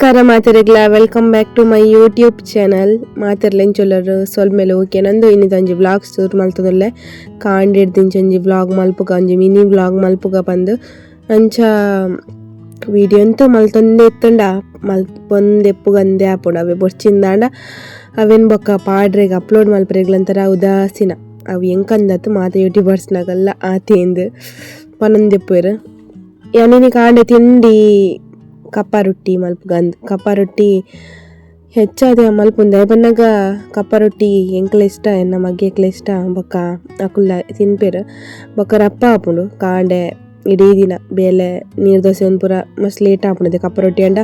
ನಮಸ್ಕಾರ ಮಾತೆರೆಗ್ಲ, welcome back to my YouTube channel. ಮಾತೆರ್ಲ ಎಂಚೊಲ್ಲರು? ಸೊಲ್ಮೆಲು. ಓಕೆ, ನಂದು ಇನ್ನಿದೊಂಜಿ ವ್ಲಾಗ್ ಶುರು ಮಲ್ತೊಂದುಲ್ಲೆ. ಕಾಂಡೆಡ್ದಿಂಚ ಒಂಜಿ ವ್ಲಾಗ್ ಮಲ್ಪುಗ, ಒಂಜಿ ಮಿನಿ ವ್ಲಾಗ್ ಮಲ್ಪುಗ ಪಂದ್ ಅಂಚ ವೀಡಿಯೋ ಅಂತೂ ಮಲ್ತೊಂದೇ ಇತ್ತುಂಡ ಮಲ್ಪೊಂದೆಪ್ಪುಗಂದೇ ಆಪುಂಡು. ಅವೆ ಬೊರ್ಚಿಂದಾಂಡ ಅವೆನ್ ಬೊಕ್ಕ ಪಾಡ್ರೆಗ್, ಅಪ್ಲೋಡ್ ಮಲ್ಪರೆಗ್ಲಂತರ ಉದಾಸೀನ. ಅವು ಎಂಕಂದತ್ತು, ಮಾತ ಯೂಟ್ಯೂಬರ್ಸ್ನಾಗಲ್ಲ ಆತೇಂದು ಪನೊಂದೆಪ್ಪುವೆರ್. ಯಾನಿನಿ ಕಾಂಡೆ ತಿಂಡಿ ಕಪ್ಪ ರೊಟ್ಟಿ ಮಲ್ಪುಗಂದ್. ಕಪ್ಪ ರೊಟ್ಟಿ ಹೆಚ್ಚಾದ್ ಮಲ್ಪುಂದೆ ಪನ್ನಗ ಕಪ್ಪ ರೊಟ್ಟಿ ಎಂಕ್ಲ ಇಷ್ಟ, ಎನ್ನ ಮಗ್ಗೆಕ್ಲ ಇಷ್ಟ. ಬೊಕ್ಕ ಅಕುಲ್ಲ ತಿನ್ಪೆರ್. ಬೊಕ್ಕ ರಪ್ಪ ಆಪುಂಡು. ಕಾಂಡೆ ಇಡೀ ದಿನ ಬೇಲೆ, ನೀರು ದೋಸೆ ಒಂದು ಪೂರ ಮಸ್ತ್ ಲೇಟ್ ಆಪುಂಡು. ಕಪ್ಪ ರೊಟ್ಟಿ ಅಂಡ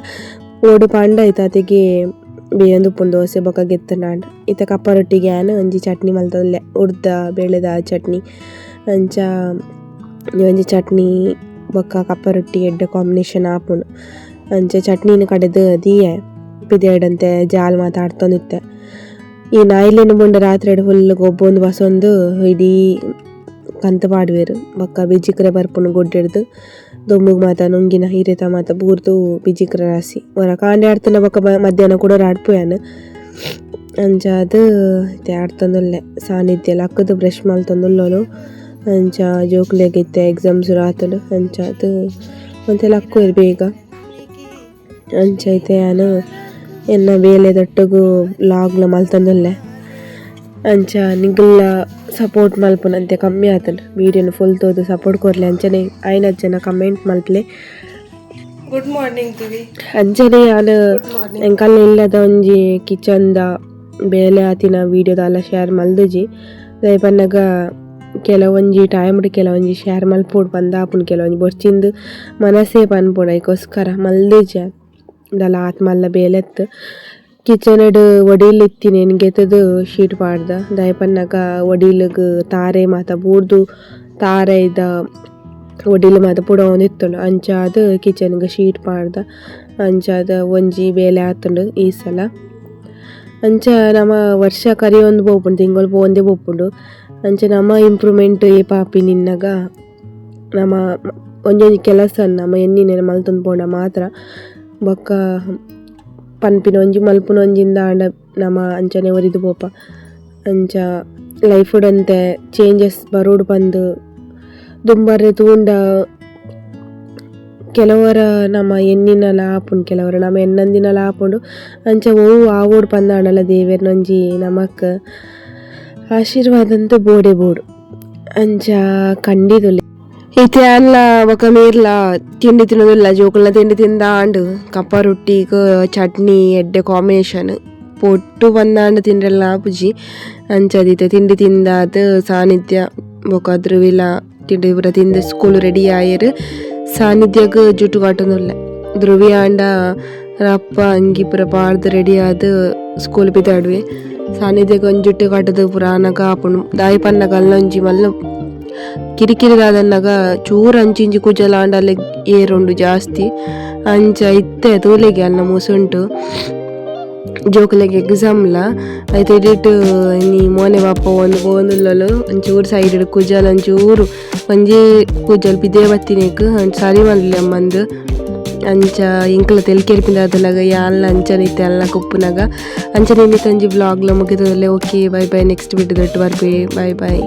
ಓಡು ಪಾಂಡ ಐತಾತಿಗೆ ಬೇಯೊಂದು ಉಪ್ಪುಂಡು ದೋಸೆ. ಬೊಕ್ಕ ಗೆತ್ತುಂಡಾಂಡ ಇತ್ತೆ ಕಪ್ಪ ರೊಟ್ಟಿಗೆ ಯಾನ್ ಒಂಜಿ ಚಟ್ನಿ ಮಲ್ತೊಂದುಲ್ಲೆ, ಉರ್ದ ಬೇಳೆದ ಚಟ್ನಿ. ಅಂಚ ಒಂಜಿ ಚಟ್ನಿ ಬೊಕ್ಕ ಕಪ್ಪ ರೊಟ್ಟಿ ಎಡ್ಡೆ ಕಾಂಬಿನೇಷನ್ ಆಪುಂಡು. ಅಂಚ ಚಟ್ನಿನ ಕಡೆದು ದೀಯೆ. ಪಿದಯಡಂತೆ ಜಾಲ್ ಮಾತ ಆಡ್ತೊಂದಿತ್ತೆ. ಈ ನಾಯಿಲೆನ್ ಬುಂಡ ರಾತ್ರಿ ಫುಲ್ ಗೊಬ್ಬೊಂದು ಬಸೊಂದು ಇಡೀ ಕಂತ ಪಾಡುವೆರ್. ಬೊಕ್ಕ ಬಿಜಿಕ್ರೆ ಬರ್ಪುಂಡು ಗುಡ್ಡೆಡ್ದು. ದೊಂಬುಗ್ ಮಾತ ನುಂಗಿನ ಇರೆತ ಮಾತ ಬೂರ್ದು ಬಿಜಿಕ್ರೆ ರಾಸಿ. ಒರ ಕಾಂಡೆ ಆಡ್ತುಂಡ ಬೊಕ್ಕ ಮಧ್ಯಾಹ್ನ ಕುಡ ಆಡ್ಪುಯಾನ್. ಅಂಚಾದ್ ಇತ್ತೆ ಆಡ್ತೊಂದುಲ್ಲೆ. ಸಾನಿಧ್ಯ ಲಕ್ಕುದು ಬ್ರಷ್ ಮಲ್ತೊಂದುಲ್ಲೊಲು. ಅಂಚ ಜೋಕುಲೆಗ್ ಇತ್ತೆ ಎಕ್ಸಾಮ್ ಸುರು ಆತುಂಡು. ಅಂಚಾದ್ ಒಂತೆ ಲಕ್ಕುವೆರ್ ಬೇಗ. ಅಂಚ ಇತ್ತೆ ಯಾನ್ ಎನ್ನ ಬೇಲೆದೊಟ್ಟುಗು ವ್ಲಾಗ್ಲ ಮಲ್ತೊಂದುಲ್ಲೆ. ಅಂಚ ನಿಗುಲ್ಲ ಸಪೋರ್ಟ್ ಮಲ್ಪುನಂತೆ ಕಮ್ಮಿ ಆತುಂಡು. ವೀಡಿಯೋನು ಫುಲ್ ತೋದು ಸಪೋರ್ಟ್ ಕೊರ್ಲೆ. ಅಂಚನೆ ಆಯಿನತ್ ಜನ ಕಮೆಂಟ್ ಮಲ್ಪಲೆ. ಗುಡ್ ಮಾರ್ನಿಂಗ್ ತಿವಿ. ಅಂಚನೆ ಯಾನ್ ಎಂಕಲ್ನ ಇಲ್ಲದ ಒಂಜಿ ಕಿಚನ್ ದ ಬೇಲೆ ಆತಿನ ವೀಡಿಯೋ ದಾಲ ಶೇರ್ ಮಲ್ದುಜಿ. ದಾಯೆ ಪನ್ನಗ ಕೆಲವೊಂಜಿ ಟೈಮ್ ಕೆಲವೊಂಜಿ ಶೇರ್ ಮಲ್ಪೊಡು ಪಂದ್ ಆಪುಂಡು, ಕೆಲವೊಂಜಿ ಬೊರ್ಚಿಂದು ಮನಸ್ಸೇ ಪನ್ಪುಂಡು. ಐಕೋಸ್ಕರ ಮಲ್ದಿಜಿ. ದಾಲ ಆತ್ ಮಲ್ಲ ಬೇಲೆತ್ತು. ಕಿಚನ್ ಡ್ ಒಡಿಲ್ ಇತ್ತಿನೆನ್ ಗೆತುದು ಶೀಟ್ ಪಾಡ್ದ. ದಾಯೆ ಪನ್ನಗ ಒಡಿಲುಗ್ ತಾರೆ ಮಾತ ಬೂರ್ದು ತಾರೈದ ಒಡಿಲು ಮಾತ ಪುಡವೊಂದಿತ್ತುಂಡು. ಅಂಚಾದ್ ಕಿಚನ್ ಗ್ ಶೀಟ್ ಪಾಡ್ದ. ಅಂಚಾದ್ ಒಂಜಿ ಬೇಲೆ ಆತುಂಡು ಈ ಸಲ. ಅಂಚ ನಮ ವರ್ಷ ಕರಿಯೊಂದು ಪೋಪುಂಡು, ತಿಂಗೊಲು ಪೋವೊಂದೇ ಪೋಪುಂಡು. ಅಂಚ ನಮ ಇಂಪ್ರೂವ್ಮೆಂಟ್ ಏಪ ಆಪಿನಿನ್ನಗ ನಮ ಒಂಜೊಂಜಿ ಕೆಲಸ ನಮ ಎನ್ನಿನೆನ್ ಮಲ್ತೊಂದು ಪೋಂಡ ಮಾತ್ರ. ಬೊಕ್ಕ ಪನ್ಪಿನ ಒಂಜಿ ಮಲ್ಪುನ ಒಂಜಿಂದ ಆಂಡ ನಮ ಅಂಚನೆ ಒರಿದು ಪೋಪ. ಅಂಚ ಲೈಫ್ ಅಂತೆ ಚೇಂಜಸ್ ಬರೋಡು ಪಂದ್ ದುಂಬಾರೆ ತೂಂಡ ಕೆಲವರ ನಮ ಎನ್ನಿನಲ ಆಪುಂಡು, ಕೆಲವರ ನಮ ಎನ್ನಂದಿನಲ ಆಪುಂಡು. ಅಂಚ ಒವು ಆವೊಡು ಪಂದಾಂಡಲ ದೇವೆರ್ನೊಂಜಿ ನಮಕ್ ಆಶೀರ್ವಾದ ಅಂತೂ ಬೋಡೆ ಬೋಡು. ಅಂಚ ಕಂಡಿದುಲ್ಲೆ. ಇತ್ತೆ ಯಾನ್ಲ ಬೊಕ ಮೇರ್ಲ ತಿಂಡಿ ತಿನ್ನೋದಿಲ್ಲ. ಜೋಕುಲ್ನ ತಿಂಡಿ ತಿಂದಾಂಡ್. ಕಪ್ಪ ರೊಟ್ಟಿಗ್ ಚಟ್ನಿ ಎಡ್ಡೆ ಕಾಂಬಿನೇಷನ್. ಪೊಟ್ಟು ಪಂದಾಂಡ ತಿಂಡ್ರೆಲ್ಲ ಆಪುಜಿ. ಅಂಚಾದಿತ್ತೆ ತಿಂಡಿ ತಿಂದಾದ್ ಸಾನಿಧ್ಯ ಬೊಕ ಧ್ರುವಿಲ ತಿಂಡಿ ಪೂರ ತಿಂದು ಸ್ಕೂಲ್ ರೆಡಿ ಆಯೆರ್. ಸಾನಿಧ್ಯಗ್ ಜುಟ್ಟು ಕಟ್ಟೊಂದುಲ್ಲೆ. ಧ್ರುವಿ ಆಂಡ ರಪ್ಪ ಅಂಗಿ ಪೂರ ಪಾಡ್ದ್ ರೆಡಿ ಆದ್ ಸ್ಕೂಲ್ ಪಿದಾಡುವೆ. ಸಾನಿಧ್ಯಗ್ ಒಂಜಿ ಜುಟ್ಟು ಕಟ್ಟುದು ಪೂರ ಆನಗ ಆಪುಂಡು. ದಾಯಿ ಪನ್ನಗ ಅಲ್ಲೊಂಜಿ ಮಲ್ಲ ಕಿರಿಕಿರಿ ದಾದನ್ನಗ ಚೂರು ಅಂಚಿ ಇಂಚಿ ಕುಜಲ್ ಆಂಡಲ ಏರುಂಡು ಜಾಸ್ತಿ. ಅಂಚ ಇತ್ತೆ ತೂಲೆಗೆ ಅಲ್ನ ಮುಸುಂಟು. ಜೋಕುಲೆಗ್ ಎಕ್ಸಾಮ್ ಲ ಐತ ಇಡಿಟ್ ಇನಿ ಮೋನೆ ಬಾಪ ಒಂದು ಪೋವೊಂದುಲ್ಲೊಲು. ಒಂಚೂರು ಸೈಡ್ ಕುಜಲ್ ಒಂಚೂರು ಒಂಜಿ ಕುಜಲ್ ಪಿದಯಿ ಬತ್ತಿನೇಕ್ ಸರಿ ಮಲ್ಲೆ ಅಮ್ಮಂದು. ಅಂಚ ಎಂಕಲ ತೆಲ್ಕೆರ್ಪಿಂದಾದನಗ ಯಾನ್ಲ ಅಂಚನೆ ಇತ್ತೆ ಅಲ್ನ ಕುಪ್ಪುನಗ. ಅಂಚನೆ ಇನ್ನಿತ ಒಂಜಿ ವ್ಲಾಗ್ ಲ ಮುಗಿದುಲ್ಲೆ. Okay, bye bye. Next ವಿಡಿಯೋದೊಟ್ಟು ಬರ್ಪೆ. Bye bye.